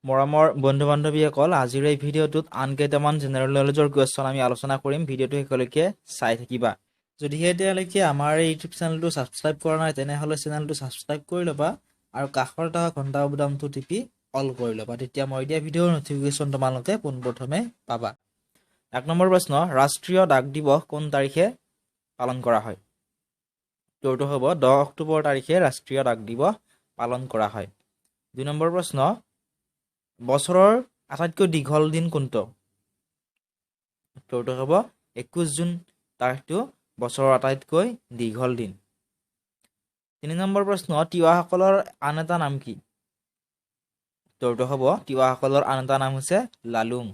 মৰমৰ বন্ধু বান্ধৱীসকল, আজিৰ এই ভিডিঅ'টোত আন কেইটামান জেনেৰেল নলেজৰ কুৱেশ্যন আমি আলোচনা কৰিম। ভিডিঅ'টো শেষলৈকে চাই থাকিবা। যদিহে এতিয়ালৈকে আমাৰ এই ইউটিউব চেনেলটো ছাবস্ক্ৰাইব কৰা নাই, তেনেহ'লে চেনেলটো ছাবস্ক্ৰাইব কৰি ল'বা আৰু কাষৰ থকা ঘণ্টা বুটামটো টিপি অল কৰি ল'বা। তেতিয়া মই দিয়া ভিডিঅ'ৰ ন'টিফিকেশ্যন তোমালোকে পোনপ্ৰথমে পাবা। 1 নম্বৰ প্ৰশ্ন, ৰাষ্ট্ৰীয় ডাক দিৱস কোন তাৰিখে পালন কৰা হয়? উত্তৰটো হ'ব 10 অক্টোবৰ তাৰিখে ৰাষ্ট্ৰীয় ডাক দিৱস পালন কৰা হয়। 2 নম্বৰ প্ৰশ্ন, বছৰৰ আটাইতকৈ দীঘল দিন কোনটো? উত্তৰটো হ'ব 21 জুন তাৰিখটো বছৰৰ আটাইতকৈ দীঘল দিন। 3 নম্বৰ প্ৰশ্ন, তিৱাসকলৰ আন এটা নাম কি? উত্তৰটো হ'ব তিৱাসকলৰ আন এটা নাম হৈছে লালুং।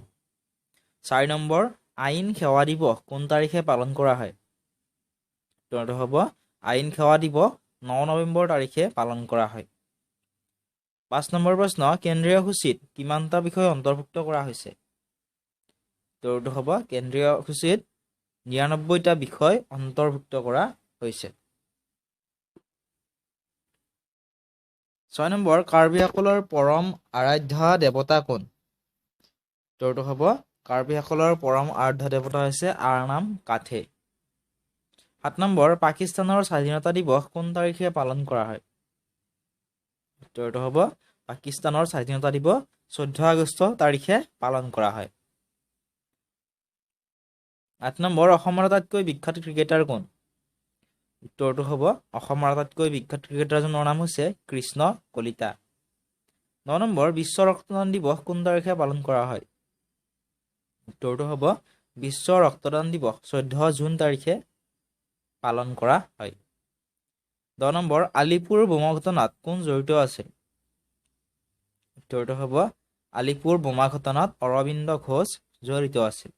4 নম্বৰ, আইন সেৱা দিৱস কোন তাৰিখে পালন কৰা হয়? উত্তৰটো হ'ব আইন সেৱা দিৱস 9 নৱেম্বৰ তাৰিখে পালন কৰা হয়। 5 নম্বৰ প্ৰশ্ন, কেন্দ্ৰীয় সূচীত কিমানটা বিষয় অন্তৰ্ভুক্ত কৰা হৈছে? উত্তৰটো হ'ব কেন্দ্ৰীয় সূচীত 99টা বিষয় অন্তৰ্ভুক্ত কৰা হৈছে। 6 নম্বৰ, কাৰ্বিসকলৰ পৰম আৰাধ্য দেৱতা কোন? উত্তৰটো হ'ব কাৰ্বিসকলৰ পৰম আৰাধ্য দেৱতা হৈছে আৰনাম কাথে। 7 নম্বৰ, পাকিস্তানৰ স্বাধীনতা দিৱস কোন তাৰিখে পালন কৰা হয়? উত্তৰটো হ'ব পাকিস্তানৰ স্বাধীনতা দিৱস 14 আগষ্ট তাৰিখে পালন কৰা হয়। 8 নম্বৰ, অসমৰ আটাইতকৈ বিখ্যাত ক্ৰিকেটাৰ কোন? উত্তৰটো হ'ব অসমৰ আটাইতকৈ বিখ্যাত ক্ৰিকেটাৰজনৰ নাম হৈছে কৃষ্ণ কলিতা। 9 নম্বৰ, বিশ্ব ৰক্তদান দিৱস কোন তাৰিখে পালন কৰা হয়? উত্তৰটো হ'ব বিশ্ব ৰক্তদান দিৱস 14 জুন তাৰিখে পালন কৰা হয়। 10 নম্বৰ, আলিপুৰ বোমা ঘটনাত কোন জড়িত আছিল? উত্তৰটো হ'ব আলিপুৰ বোমা ঘটনাত অৰবিন্দ ঘোষ জড়িত আছিল।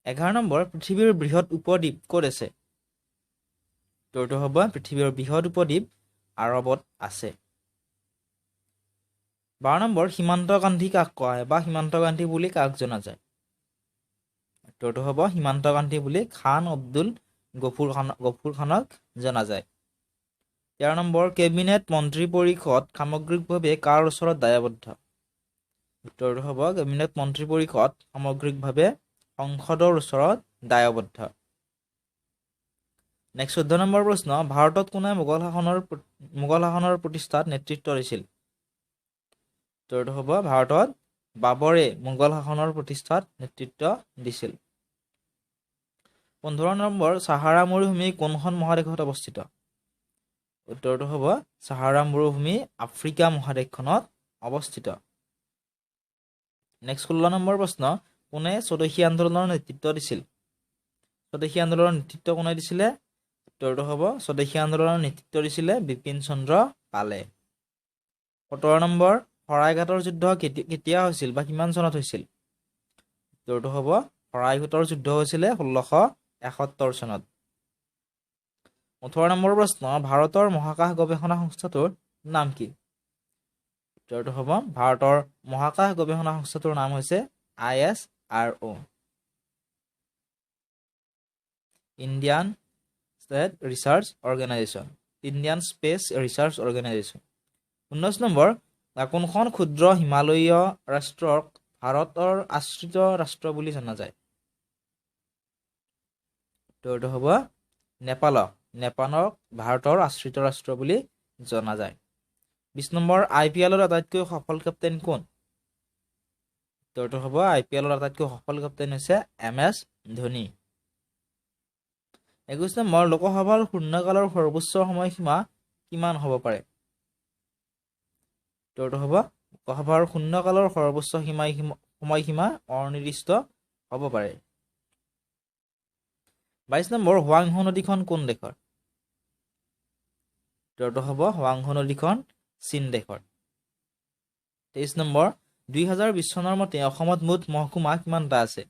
11 নম্বৰ, পৃথিৱীৰ বৃহৎ উপদ্বীপ ক'ত আছে? উত্তৰটো হ'ব পৃথিৱীৰ বৃহৎ উপদ্বীপ আৰৱত আছে। 12 নম্বৰ, সীমান্ত গান্ধী কাক কোৱা হয় বা সীমান্ত গান্ধী বুলি কাক জনা যায়? উত্তৰটো হ'ব সীমান্ত গান্ধী বুলি খান আব্দুল গফুৰ খানক জনা যায়। 13 নম্বৰ, কেবিনেট মন্ত্ৰী পৰিষদ সামগ্ৰিকভাৱে কাৰ ওচৰত দায়বদ্ধ? উত্তৰটো হ'ব কেবিনেট মন্ত্ৰী পৰিষদ সামগ্ৰিকভাৱে সংসদৰ ওচৰত দায়বদ্ধ। নেক্সট 14 নম্বৰ প্ৰশ্ন, ভাৰতত কোনে মোগল শাসনৰ প্ৰতিষ্ঠাত নেতৃত্ব দিছিল? উত্তৰটো হ'ব ভাৰতত বাবৰে মোগল শাসনৰ প্ৰতিষ্ঠাত নেতৃত্ব দিছিল। 15 নম্বৰ, চাহাৰা মৰুভূমি কোনখন মহাদেশত অৱস্থিত? উত্তৰটো হ'ব চাহাৰা মৰুভূমি আফ্ৰিকা মহাদেশখনত অৱস্থিত। নেক্সট 16 নম্বৰ প্ৰশ্ন, কোনে স্বদেশী আন্দোলনৰ নেতৃত্ব দিছিল? স্বদেশী আন্দোলনৰ নেতৃত্ব কোনে দিছিলে? উত্তৰটো হ'ব স্বদেশী আন্দোলনৰ নেতৃত্ব দিছিলে বিপিন চন্দ্ৰ পালে। 17 নম্বৰ, শৰাইঘাটৰ যুদ্ধ কেতিয়া হৈছিল বা কিমান চনত হৈছিল? উত্তৰটো হ'ব শৰাইঘাটৰ যুদ্ধ হৈছিলে 1671 চনত। 18 নম্বৰ প্ৰশ্ন, ভাৰতৰ মহাকাশ গৱেষণা সংস্থাটোৰ নাম কি? উত্তৰটো হ'ব ভাৰতৰ মহাকাশ গৱেষণা সংস্থাটোৰ নাম হৈছে ISRO, Indian State Research Organisation, Indian Space Research Organisation. 19 number, কোনখন ক্ষুদ্ৰ হিমালয়ীয় ৰাষ্ট্ৰক ভাৰতৰ আশ্ৰিত ৰাষ্ট্ৰ বুলি জনা যায়? উত্তৰটো হ'ব নেপালক, নেপালক ভাৰতৰ আশ্ৰিত ৰাষ্ট্ৰ বুলি জনা যায়। 20 নম্বৰ, আই পি এলৰ আটাইতকৈ সফল কেপ্টেইন কোন? উত্তৰটো হ'ব আই পি এলৰ আটাইতকৈ সফল কেপ্টেইন হৈছে এম এছ ধোনী। 21 নম্বৰ, লোকসভাৰ শূন্যকালৰ সৰ্বোচ্চ সময়সীমা কিমান হ'ব পাৰে? উত্তৰটো হ'ব লোকসভাৰ শূন্যকালৰ সৰ্বোচ্চ সময়সীমা অনিৰ্দিষ্ট হ'ব পাৰে। 22 নম্বৰ, হোৱাংহো নদীখন কোন দেশৰ? উত্তৰটো হ'ব হোৱাংহো নদীখন চীন দেশৰ। 23 নম্বৰ, 2020 চনৰ মতে অসমত মুঠ মহকুমা কিমানটা আছে?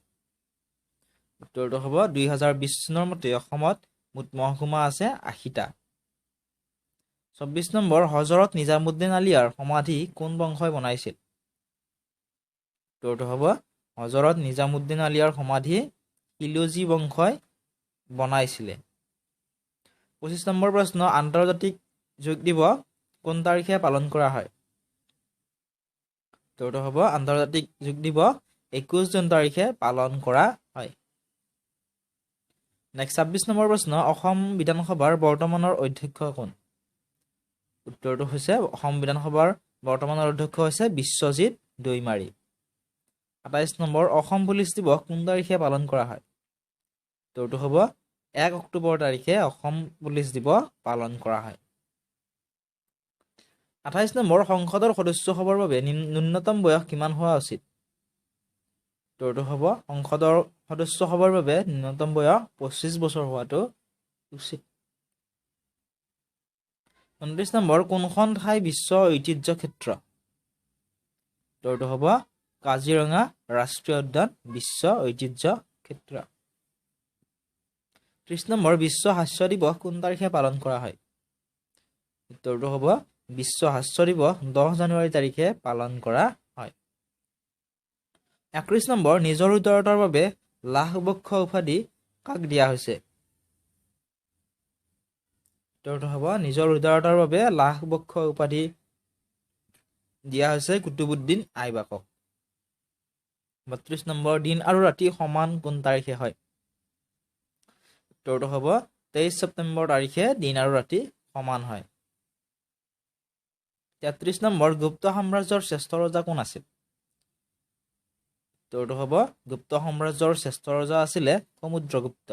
উত্তৰটো হ'ব 2020 চনৰ মতে অসমত মুঠ মহকুমা আছে 80টা। 24 নম্বৰ, হজৰত নিজামুদ্দিন আলিয়াৰ সমাধি কোন বংশই বনাইছিল? উত্তৰটো হ'ব হজৰত নিজামুদ্দিন আলিয়াৰ সমাধি খিলজী বংশই বনাইছিলে। 25 নম্বৰ প্ৰশ্ন, আন্তৰ্জাতিক যোগ দিৱস কোন তাৰিখে পালন কৰা হয়? উত্তৰটো হ'ব আন্তৰ্জাতিক যোগ দিৱস 21 জুন তাৰিখে পালন কৰা হয়। নেক্সট 26 নম্বৰ প্ৰশ্ন, অসম বিধানসভাৰ বৰ্তমানৰ অধ্যক্ষ কোন? উত্তৰটো হৈছে অসম বিধানসভাৰ বৰ্তমানৰ অধ্যক্ষ হৈছে বিশ্বজিৎ দৈমাৰী। 28 নম্বৰ, অসম পুলিচ দিৱস কোন তাৰিখে পালন কৰা হয়? উত্তৰটো হ'ব 1 অক্টোবৰ তাৰিখে অসম পুলিচ দিৱস পালন কৰা হয়। 28 নম্বৰ, সংসদৰ সদস্য হ'বৰ বাবে ন্যূনতম বয়স কিমান হোৱা উচিত? উত্তৰটো হ'ব সংসদৰ সদস্য হ'বৰ বাবে ন্যূনতম বয়স 25 বছৰ হোৱাটো উচিত। 29 নম্বৰ, কোনখন ঠাই বিশ্ব ঐতিহ্য ক্ষেত্ৰ? উত্তৰটো হ'ব কাজিৰঙা ৰাষ্ট্ৰীয় উদ্যান বিশ্ব ঐতিহ্য ক্ষেত্ৰ। 30 নম্বৰ, বিশ্ব হাস্য দিৱস কোন তাৰিখে পালন কৰা হয়? উত্তৰটো হ'ব বিশ্ব হাস্য দিৱস 10 জানুৱাৰী তাৰিখে পালন কৰা হয়। 31 নম্বৰ, নিজৰ উদাৰতাৰ বাবে লাখ বক্ষ উপাধি কাক দিয়া হৈছে? উত্তৰটো হ'ব নিজৰ উদাৰতাৰ বাবে লাখ বক্ষ উপাধি দিয়া হৈছে কুতুবুদ্দিন আইবাকক। 32 নম্বৰ, দিন আৰু ৰাতি সমান কোন তাৰিখে হয়? উত্তৰটো হ'ব 23 ছেপ্টেম্বৰ তাৰিখে দিন আৰু ৰাতি সমান হয়। 33 নম্বৰ, গুপ্ত সাম্ৰাজ্যৰ শ্ৰেষ্ঠ ৰজা কোন আছিল? উত্তৰটো হ'ব গুপ্ত সাম্ৰাজ্যৰ শ্ৰেষ্ঠ ৰজা আছিলে সমুদ্ৰগুপ্ত।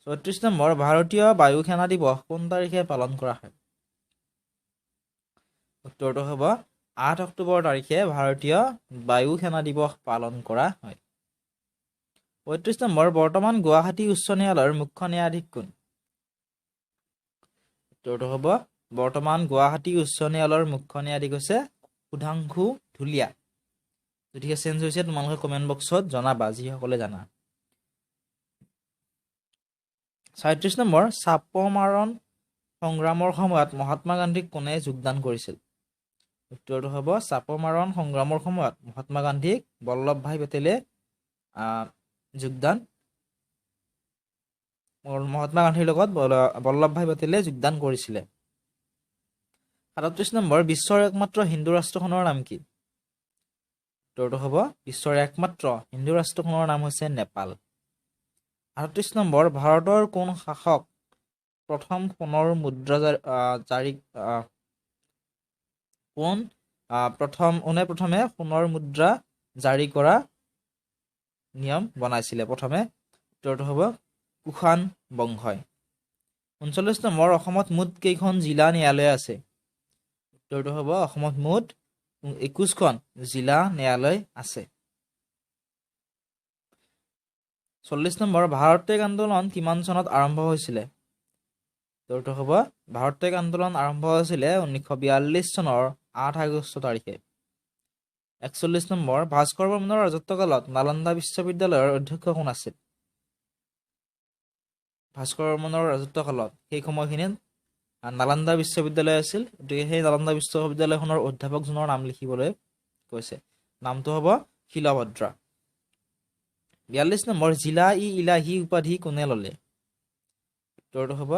36 নম্বৰ, ভাৰতীয় বায়ু সেনা দিৱস কোন তাৰিখে পালন কৰা হয়? উত্তৰটো হ'ব 8 অক্টোবৰ তাৰিখে ভাৰতীয় বায়ু সেনা দিৱস পালন কৰা হয়। 35 নম্বৰ, বৰ্তমান গুৱাহাটী উচ্চ ন্যায়ালয়ৰ মুখ্য ন্যায়াধীশ কোন? উত্তৰটো হ'ব বৰ্তমান গুৱাহাটী উচ্চ ন্যায়ালয়ৰ মুখ্য ন্যায়াধীশ হৈছে সুধাংশু ধুলীয়া। যদিহে চেঞ্জ হৈছে তোমালোকে কমেণ্ট বক্সত জনাবা যিসকলে জানা। 37 নম্বৰ, চাপমাৰণ সংগ্ৰামৰ সময়ত মহাত্মা গান্ধীক কোনে যোগদান কৰিছিল? উত্তৰটো হ'ব চাপমাৰণ সংগ্ৰামৰ সময়ত মহাত্মা গান্ধীক বল্লভ ভাই পেটেলে যোগদান মহাত্মা গান্ধীৰ লগত বল্লভ ভাই পেটেলে যোগদান কৰিছিলে। 37 নম্বৰ, বিশ্বৰ একমাত্ৰ হিন্দু ৰাষ্ট্ৰখনৰ নাম কি? উত্তৰটো হ'ব বিশ্বৰ একমাত্ৰ হিন্দু ৰাষ্ট্ৰখনৰ নাম হৈছে নেপাল। 38 নম্বৰ, ভাৰতৰ কোন শাসক প্ৰথম সোণৰ মুদ্ৰা জাৰি কোন প্ৰথম কোনে প্ৰথমে সোণৰ মুদ্ৰা জাৰি কৰা নিয়ম বনাইছিলে প্ৰথমে? উত্তৰটো হ'ব কুষাণ বংশই। 39 নম্বৰ, অসমত মুঠ কেইখন জিলা ন্যায়ালয় আছে? উত্তৰটো হ'ব অসমত মুঠ 21খন জিলা ন্যায়ালয় আছে। 40 নম্বৰ, ভাৰত ত্যাগ আন্দোলন কিমান চনত আৰম্ভ হৈছিলে? উত্তৰটো হ'ব ভাৰত ত্যাগ আন্দোলন আৰম্ভ হৈছিলে 1942 চনৰ 8 আগষ্ট তাৰিখে। 41 নম্বৰ, ভাস্কৰ বৰ্মনৰ ৰাজত্বকালত নালন্দা বিশ্ববিদ্যালয়ৰ অধ্যক্ষ কোন আছিল? ভাস্কৰ বৰ্মনৰ ৰাজত্বকালত সেই সময়খিনিত নালন্দা বিশ্ববিদ্যালয় আছিল, গতিকে সেই নালন্দা বিশ্ববিদ্যালয়খনৰ অধ্যাপকজনৰ নাম লিখিবলৈ কৈছে। নামটো হ'ব শিলভদ্ৰা। 42 নম্বৰ, জিলা ই ইলাহী উপাধি কোনে ল'লে? উত্তৰটো হ'ব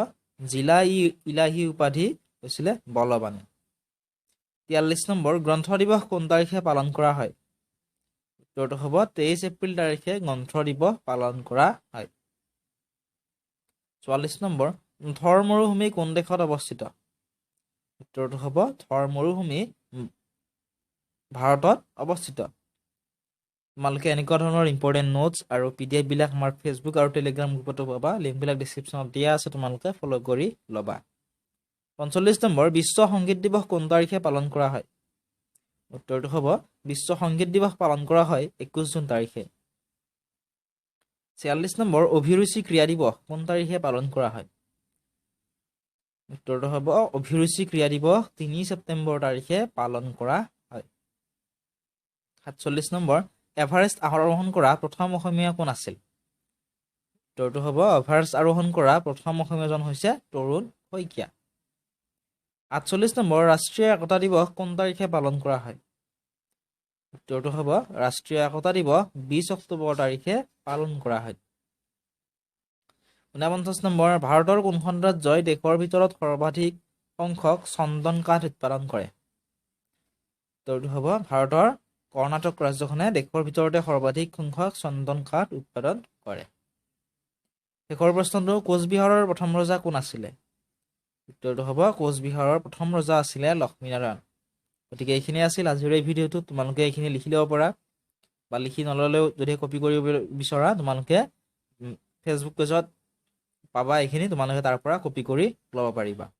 জিলা ই ইলাহী উপাধি হৈছিলে বলবানে। 43 নম্বৰ, গ্ৰন্থ দিৱস কোন তাৰিখে পালন কৰা হয়? উত্তৰটো হ'ব 23 এপ্ৰিল তাৰিখে গ্ৰন্থ দিৱস পালন কৰা হয়। 44 নম্বৰ, থৰ মৰুভূমি কোন দেশত অৱস্থিত? উত্তৰটো হ'ব থৰ মৰুভূমি ভাৰতত অৱস্থিত। তোমালোকে এনেকুৱা ধৰণৰ ইম্পৰ্টেণ্ট নোটছ আৰু PDF বিলাক আমাৰ ফেচবুক আৰু টেলিগ্ৰাম গ্ৰুপতো পাবা। লিংকবিলাক ডিছক্ৰিপশ্যনত দিয়া আছে, তোমালোকে ফ'ল' কৰি ল'বা। 45 নম্বৰ, বিশ্ব সংগীত দিৱস কোন তাৰিখে পালন কৰা হয়? উত্তৰটো হ'ব বিশ্ব সংগীত দিৱস পালন কৰা হয় 21 জুন তাৰিখে। 46 নম্বৰ, অভিৰুচি ক্ৰীড়া দিৱস কোন তাৰিখে পালন কৰা হয়? উত্তৰটো হ'ব অভিৰুচি ক্ৰীড়া দিৱস 3 ছেপ্টেম্বৰ তাৰিখে পালন কৰা হয়। 47 নম্বৰ, এভাৰেষ্ট আৰোহণ কৰা প্ৰথম অসমীয়া কোন আছিল? উত্তৰটো হ'ব এভাৰেষ্ট আৰোহণ কৰা প্ৰথম অসমীয়াজন হৈছে তৰুণ শইকীয়া। 48 নম্বৰ, ৰাষ্ট্ৰীয় একতা দিৱস কোন তাৰিখে পালন কৰা হয়? উত্তৰটো হ'ব ৰাষ্ট্ৰীয় একতা দিৱস 20 অক্টোবৰ তাৰিখে পালন কৰা হয়। 49 নম্বৰ, ভাৰতৰ কোনখন ৰাজ্যই দেশৰ ভিতৰত সৰ্বাধিক সংখ্যক চন্দন কাঠ উৎপাদন কৰে? উত্তৰটো হ'ব ভাৰতৰ কৰ্ণাটক ৰাজ্যখনে দেশৰ ভিতৰতে সৰ্বাধিক সংখ্যক চন্দন কাঠ উৎপাদন কৰে। শেষৰ প্ৰশ্নটো, কোচবিহাৰৰ প্ৰথম ৰজা কোন আছিলে? উত্তৰটো হ'ব কোচবিহাৰৰ প্ৰথম ৰজা আছিলে লক্ষ্মীনাৰায়ণ। গতিকে এইখিনি আছিল আজিৰ এই ভিডিঅ'টোত। তোমালোকে এইখিনি লিখি ল'ব পাৰা বা লিখি নল'লেও যদি কপি কৰিব বিচৰা, তোমালোকে ফেচবুক পেজত পাবা এইখিনি, তোমালোকে তাৰ পৰা কপি কৰি ল'ব পাৰিবা।